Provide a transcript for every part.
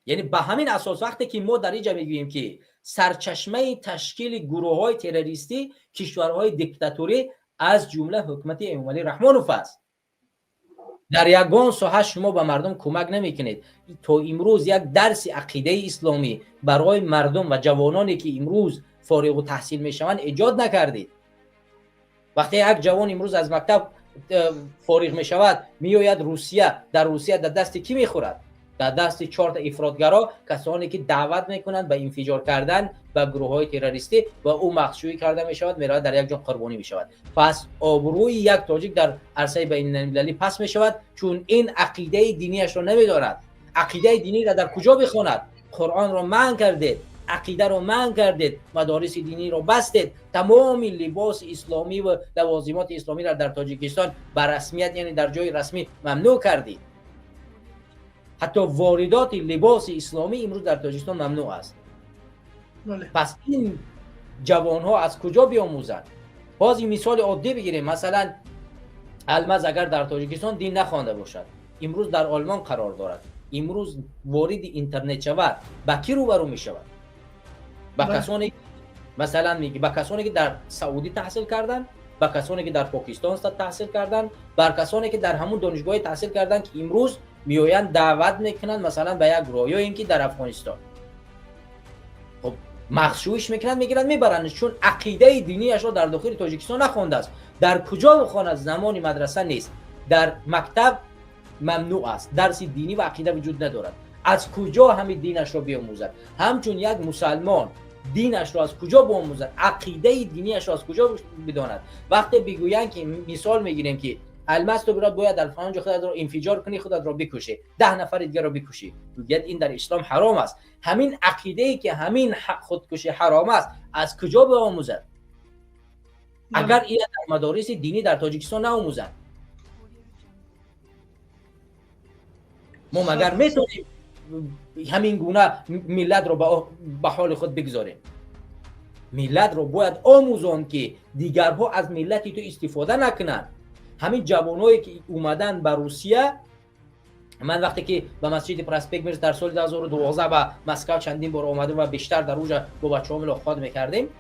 Яъне ба ҳамин асос, вақте ки мо дар инҷа мегӯем, ки сарчашмаи ташкили гурӯҳҳои террористӣ кишварҳои диктаторӣ, аз ҷумла ҳукумати Эмомалӣ Раҳмонов аст. Дар ягон соҳа шумо ба мардум кӯмак намекунед. То имрӯз як дарси ақидаи исломӣ барои мардум ва ҷавононе, ки имрӯз фориғу таҳсил мешаванд, эҷод накардед. Вақте як ҷавон имрӯз аз мактаб фориғ мешавад, меояд Русия, дар Русия дар дасти кӣ мехӯрад? Дар дасти чорта ифротгаро, касоне ки даъват мекунанд ба инфиҷор кардан, ба гурӯҳҳои террористӣ, ва ӯ мағшӯӣ карда мешавад, меравад, дар як ҷо қурбонӣ мешавад. Пас обрӯи як тоҷик дар арсаи байналмилалӣ паст мешавад, чун ин ақидаи динияшро намедорад. Ақидаи диниро дар куҷо бихонад? Қуръонро манъ кардед, ақидаро манъ кардед, мадориси диниро бастед, тамоми либоси исломӣ ва лавозимоти исломиро дар Тоҷикистон ба расмият, яъне дар ҷои расмӣ, мамнӯъ кардед. Ҳатто воридоти либоси исломӣ имрӯз дар Тоҷикистон мамнӯъ аст. Пас ин ҷавонҳо аз куҷо биомӯзанд? Боз ин мисоли оддӣ бигирем. Масалан, Алмаз агар дар Тоҷикистон дин нахонда бошад, имрӯз дар Олмон қарор дорад, имрӯз вориди интернет шавад, ба кӣ рӯбарӯ мешавад? Ба касоне, масалан, ба касоне, ки дар Саудӣ таҳсил карданд, ба касоне, ки дар Покистон таҳсил карданд, бар касоне, ки дар ҳамун донишгоҳе таҳсил карданд, ки имрӯз меоянд, даъват мекунанд, масалан, ба як гурӯҳ, ё ин ки дар Афғонистон. Хуб, мағшӯиш мекунанд, мегиранд, мебаранд, чун ақидаи динияшро дар дохили Тоҷикистон нахондааст. Дар куҷо бихонад? Замони мадраса нест, дар мактаб мамнӯъ аст, дарси динӣ ва ақида вуҷуд надорад. Аз куҷо ҳамин динашро биомӯзад? Ҳамчун як мусалмон динашро аз куҷо биомӯзад? Ақидаи динияшро аз куҷо бидонад? Вақте бигӯянд, ки, мисол мегирем, ки Алмаз, ту бирод, бояд дар фалон ҷо худатро инфиҷор кунӣ, худатро бикушӣ, 10 нафари дигарро бикушӣ, мегӯяд, ин дар ислом ҳаром аст. Ҳамин ақидае, ки ҳамин худкушӣ ҳаром аст, аз куҷо биомӯзад, агар ина дар мадориси динӣ дар Тоҷикистон наомӯзанд? Мо магар метавонем ҳамин гуна миллатро ба ҳоли худ бигзорем? Миллатро бояд омӯзонд, ки дигарҳо аз миллати ту истифода накунанд. Ҳамин ҷавоное, ки омаданд ба Русия, ман вақте ки ба масҷиди Проспект Мир дар соли 2012 ба Москва чандин бор омадем ва бештар дар уҷа бо бачаҳо мулоқот мекардем,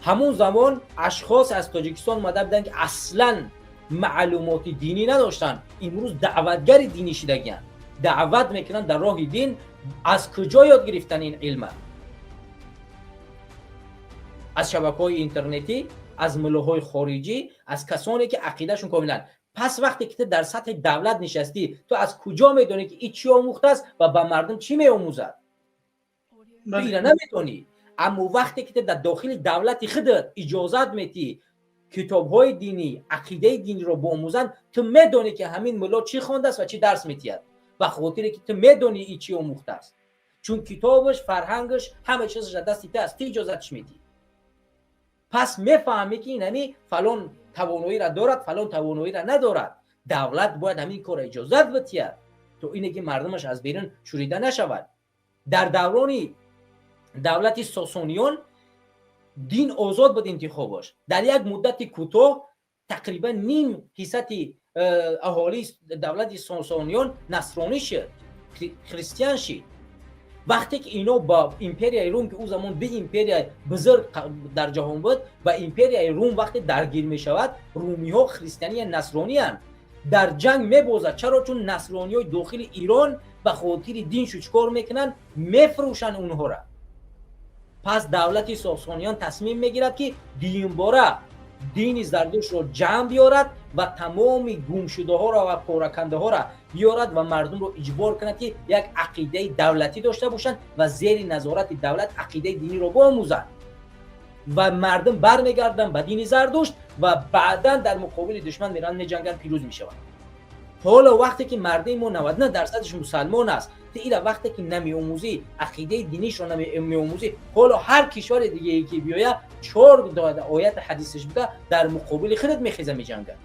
ҳамун замон ашхос аз Тоҷикистон омада буданд, ки аслан маълумоти динӣ надоштанд, имрӯз даъватгари динӣ шидагианд, даъват мекунанд дар роҳи дин. Аз куҷо ёд гирифтан ин илма? Аз шабакаҳои интернетӣ, аз муллоҳои хориҷӣ, аз касоне, ки ақидашон комилан. Пас вақте ки ту дар сатҳи давлат нишастӣ, ту аз куҷо медонӣ, ки ин чӣ омӯхтааст ва ба мардум чӣ меомӯзад? Ту ина намедонӣ. Аммо вақте ки ту дар дохили давлати худат иҷозат метиҳӣ китобҳои динӣ, ақидаи диниро биомӯзанд, ту медонӣ, ки ҳамин мулло чӣ хондааст ва чӣ дарс метиҳад, ба хотире ки ту медонӣ и чӣ омӯхтааст, чун китобаш, фарҳангаш, ҳама чизаш дар дасти ту аст, ту иҷозатш медиҳӣ. Пас мефаҳмӣ, ки ин ҳами фалон тавоноиро дорад, фалон тавоноиро надорад. Давлат бояд ҳамин корро иҷозат бидиҳад, то ине ки мардумаш аз берун шурида нашавад. Дар даврони давлати Сосониён дин озод буд интихобаш. Дар як муддати кӯтоҳ тақрибан ним ҳиссати аҳолии давлати Сосониён насронӣ шуд, христиан шид. Вақте ки ино ба империяи Рум, ки ӯ замон ду империяи бузург дар ҷаҳон буд, ба империяи Рум вақте даргир мешавад, румиҳо христиания насрониянд, дар ҷанг мебозад. Чаро? Чун насрониҳои дохили Ирон ба хотири дин чикор мекунанд? Мефурӯшанд онҳоро. Пас давлати Сосониён тасмим мегирад, ки дуюмбора дини Зардуштро ҷамъ биёрад ва тамоми гумшудаҳоро ва поракандаҳоро биёрад ва мардумро иҷбор кунад, ки як ақидаи давлатӣ дошта бошанд ва зери назорати давлат ақидаи диниро биомӯзанд, ва мардум бармегарданд ба дини Зардушт ва баъдан дар муқобили душман мераванд, меҷанганд, пирӯз мешаванд. Ҳоло вақте ки мардуми мо 99 дарсадаш мусалмон аст, ту ира вақте ки намеомӯзӣ, ақидаи динишро намеомӯзӣ, ҳоло ҳар кишвари дигае ки биёяд, чор ояти ҳадисаш буда, дар муқобили худат мехеза, меҷангад.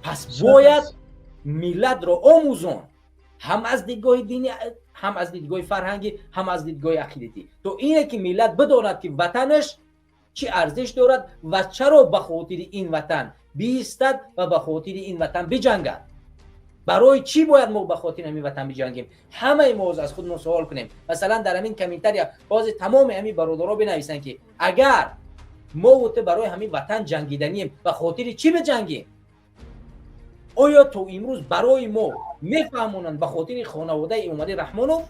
Пас бояд миллатро омӯзон, ҳам аз дидгоҳи динӣ, ҳам аз дидгоҳи фарҳангӣ, ҳам аз дидгоҳи ақидатӣ, то ине ки миллат бидонад, ки ватанаш чӣ арзиш дорад ва чаро ба хотири ин ватан биистад ва ба хотири ин ватан биҷангад. Барои чӣ бояд мо ба хотири ҳамин ватан биҷангем? Ҳамаи мо аз худмон суол кунем. Масалан, дар ҳамин комментария ҳозир тамоми ҳамин бародаро бинависанд, ки агар мо ту барои ҳамин ватан ҷангиданием, ба хотири чӣ биҷангем? Оё то имрӯз барои мо мефаҳмонанд, ба хотири хонаводаи Эмомалӣ Раҳмонов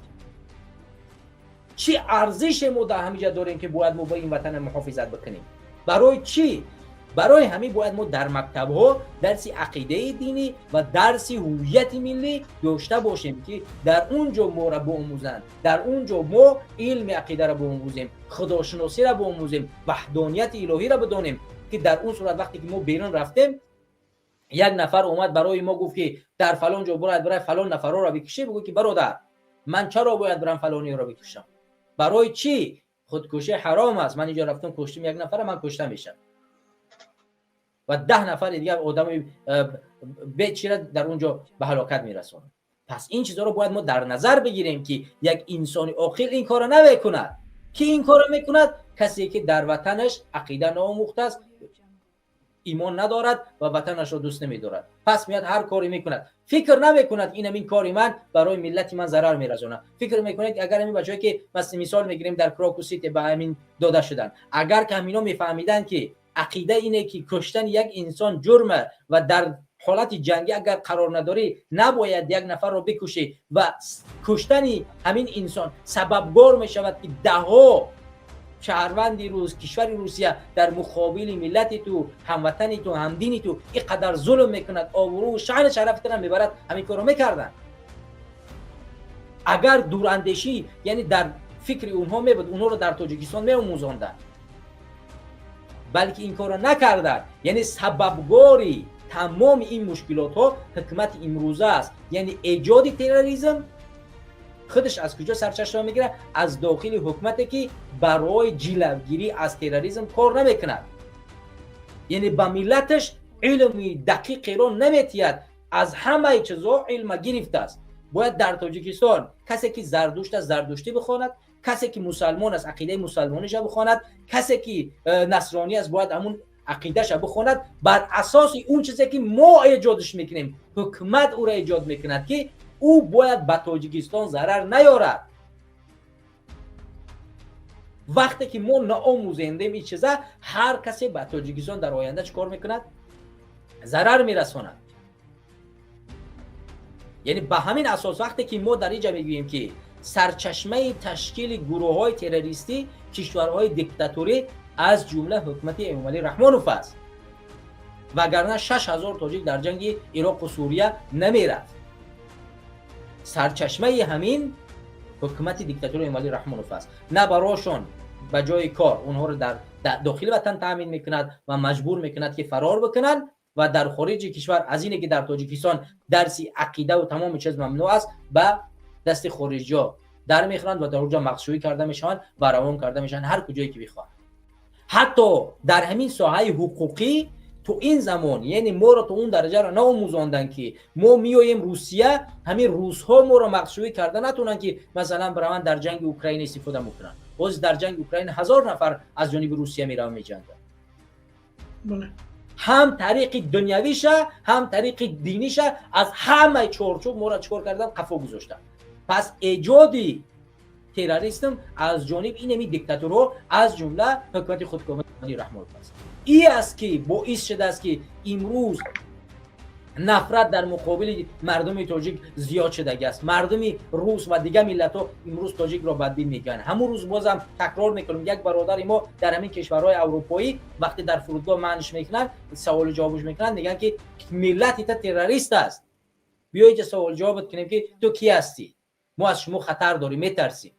чӣ арзише мо дар ҳамин ҷа дорем, ки бояд мо ба ин ватана муҳофизат бикунем? Барои чӣ? Барои ҳамин бояд мо дар мактабҳо дарси ақидаи динӣ ва дарси ҳуввияти миллӣ дошта бошем, ки дар он ҷо моро биомӯзанд, дар он ҷо мо илми ақидаро биомӯзем, худошиносиро биомӯзем, ваҳдонияти илоҳиро бидонем, ки дар он сурат, вақте ки мо берун рафтем, як нафар омад барои мо гуфт, ки дар фалон ҷо бояд барои фалон нафарҳоро бикушӣ, бигӯ, ки бародар, ман чаро бояд барам фалониро бикушам? Барои чӣ? Худкушӣ ҳаром аст. Ман инҷо рафтам, куштим як нафара, ман кушта мешавам ва 10 нафари дигар одами бечира дар он ҷо ба ҳалокат мерасонам. Пас ин чизҳоро бояд мо дар назар бигирем, ки як инсони оқил ин корро намекунад. Ки ин корро мекунад? Касе ки дар ватанаш ақида наомӯхтааст, имон надорад ва ватанашро дӯст намедорад. Пас меяд, ҳар коре мекунад, фикр намекунад, ин ҳамин кори ман барои миллати ман зарар мерасонад. Фикр мекунед, агар ҳамин бачаҳое, ки мисол мегирем, дар Крокус Сити ба ҳамин дода шуданд, агар ки ҳамино мефаҳмиданд, ки ақида ине, ки куштани як инсон ҷурма ва дар ҳолати ҷангӣ агар қарор надорӣ, набояд як нафарро бикушӣ ва куштани ҳамин инсон сабабгор мешавад, ки даҳҳо шаҳрванди рус, кишвари Русия дар муқобили миллати ту, ҳамватани ту, ҳамдини ту ин қадар зулм мекунад, обрӯ, шаъну шарафи тура мебарад, ҳамин корро мекарданд? Агар дурандешӣ, яъне дар фикри онҳо мебуд, онҳоро дар Тоҷикистон меомӯзонданд, балки ин корро накарданд. Яъне сабабгори тамоми ин мушкилотҳо ҳукумати имрӯза аст. Яъне эҷоди терроризм худаш аз куҷо сарчашма мегирад? Аз дохили ҳукумате, ки барои ҷилавгирӣ аз терроризм кор намекунад, яъне ба миллаташ илми дақиқеро наметиҳад. Аз ҳамаи чизҳо илма гирифтааст. Бояд дар Тоҷикистон касе ки зардушт аст, зардуштӣ бихонад, касе ки мусалмон аст, ақидаи мусалмониша бихонад, касе ки насронӣ аст, бояд ҳамун ақидаша бихонад, бар асоси он чизе ки мо эҷодш мекунем. Ҳукумат ӯро эҷод мекунад, ки ӯ бояд ба Тоҷикистон зарар наёрад. Вақте ки мо наомӯзендем ин чиза, ҳар касе ба Тоҷикистон дар оянда чӣ кор мекунад? Зарар мерасонад. Яъне ба ҳамин асос, вақте ки мо дар инҷа мегӯем, ки сарчашмаи ташкили гурӯҳҳои террористӣ кишварҳои диктаторӣ, аз ҷумла ҳукумати Эмомалӣ Раҳмонов аст, вагарна 6000 тоҷик дар ҷанги Ироқу Сурия намерафт. Сарчашмаи ҳамин ҳукумати диктатори Эмомалӣ Раҳмонов аст. На барошон ба ҷои кор онҳоро дар дохили ватан таъмин мекунад ва маҷбур мекунад, ки фарор бикунанд ва дар хориҷи кишвар, аз ине ки дар Тоҷикистон дарси ақидаву тамоми чиз мамнӯъ аст, ба дасти хориҷиҳо дар мехӯранд ва дар онҷо мағшӯӣ карда мешаванд ва равон карда мешаванд ҳар куҷое ки бихоҳанд. Ҳатто дар ҳамин соҳаи ҳуқуқӣ то ин замон, яъне моро то он дараҷаро наомӯзонданд, ки мо меоем Русия, ҳамин русҳо моро мағшӯӣ карда натонанд, ки масалан бираванд, дар ҷанги Украина истифода мекунанд. Ҳозир дар ҷанги Украина 1000 нафар аз ҷониби Русия мераванд, меҷанганд. Ҳам тариқи дунявиша, ҳам тариқи диниша аз ҳамаи чорчӯб моро чӣ кор кардан? Қафо гузоштанд. Пас эҷоди терроризм аз ҷониби инами диктаторҳо, аз ҷумла ҳукумати худкомаи Раҳмонов аст. И аст, ки боис шудааст, ки имрӯз нафрат дар муқобили мардуми тоҷик зиёд шудагӣ аст. Мардуми рус ва дигар миллатҳо имрӯз тоҷикро бадбин мегӯянд. Ҳамун рӯз бозам такрор мекунем, як бародари мо дар ҳамин кишварҳои аврупоӣ, вақте дар фурудгоҳ манъш мекунанд, саволу ҷавобш мекунанд, мегӯянд, ки миллати та террорист аст, биё инҷа саволу ҷавобат кунем, ки ту кӣ ҳастӣ, мо аз шумо хатар дорем, метарсем.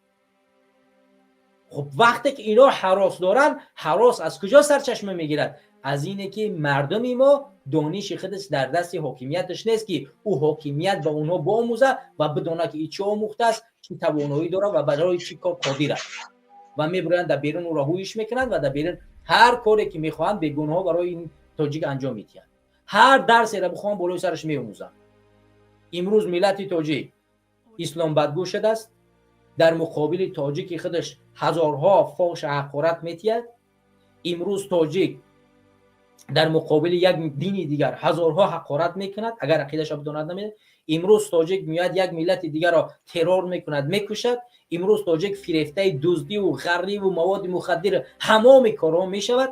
Хуб, вақте ки ино ҳарос доранд, ҳарос аз куҷо сарчашма мегирад? Аз ине ки мардуми мо дониши худаш дар дасти ҳокимияташ нест, ки ӯ ҳокимият ба онҳо боомӯза ва бидонад, ки и чӣ омӯхтааст, чӣ тавоноӣ дорад ва барои чӣ кор қодир аст. Ва мебироянд, дар берун ӯро ҳуиш мекунанд ва дар берун ҳар коре ки мехоҳанд, бегуноҳ барои ин тоҷик анҷом медиҳанд. Ҳар дарсеро бихоҳанд, болои сараш меомӯзанд. Имрӯз миллати тоҷик ислом бадгӯ шудааст, дар муқобили тоҷики худаш ҳазорҳо фоҳша ҳақорат метиҳад. Имрӯз тоҷик дар муқобили як дини дигар ҳазорҳо ҳақорат мекунад, агар ақидаша бидонад, намедонад. Имрӯз тоҷик меояд, як миллати дигарро террор мекунад, мекушад. Имрӯз тоҷик фирефтаи дуздиву ғарриву маводи мухаддир, ҳамоми корҳо мешавад,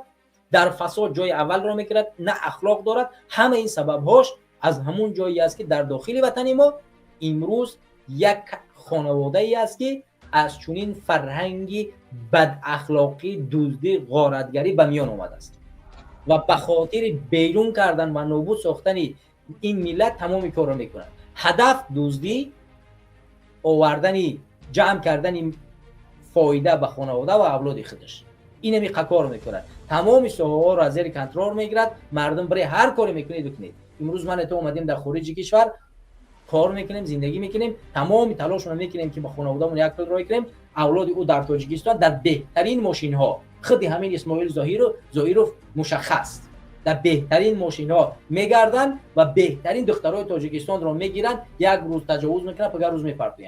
дар фасод ҷои аввалро мегирад, на ахлоқ дорад. Ҳама ин сабабҳош аз ҳамун ҷое аст, ки дар дохили ватани мо имрӯз як хонаводае аст, ки аз чунин фарҳанги бадахлоқӣ, дуздӣ, ғоратгарӣ ба миён омадааст ва ба хотири берун кардан ва нобуд сохтани ин миллат тамоми корро мекунад. Ҳадаф дуздӣ, овардани, ҷамъ кардани фоида ба хонавода ва авлоди худаш. Инами кор мекунад, тамоми соҳаҳоро аз зери контрол мегирад. Мардум барои ҳар коре мекунед, бикунед. Имрӯз ман то омадем, дар хориҷи кишвар кор мекунем, зиндагӣ мекунем, тамоми талошро мекунем, ки ба хонаводамон як пул рой кунем. Авлоди ӯ дар Тоҷикистон дар беҳтарин мошинҳо, худи ҳамин Исмоил Зоҳиров мушаххас, дар беҳтарин мошинҳо мегарданд ва беҳтарин духтарои Тоҷикистонро мегиранд, як рӯз таҷовуз мекунанд, пага рӯз мепартоянд.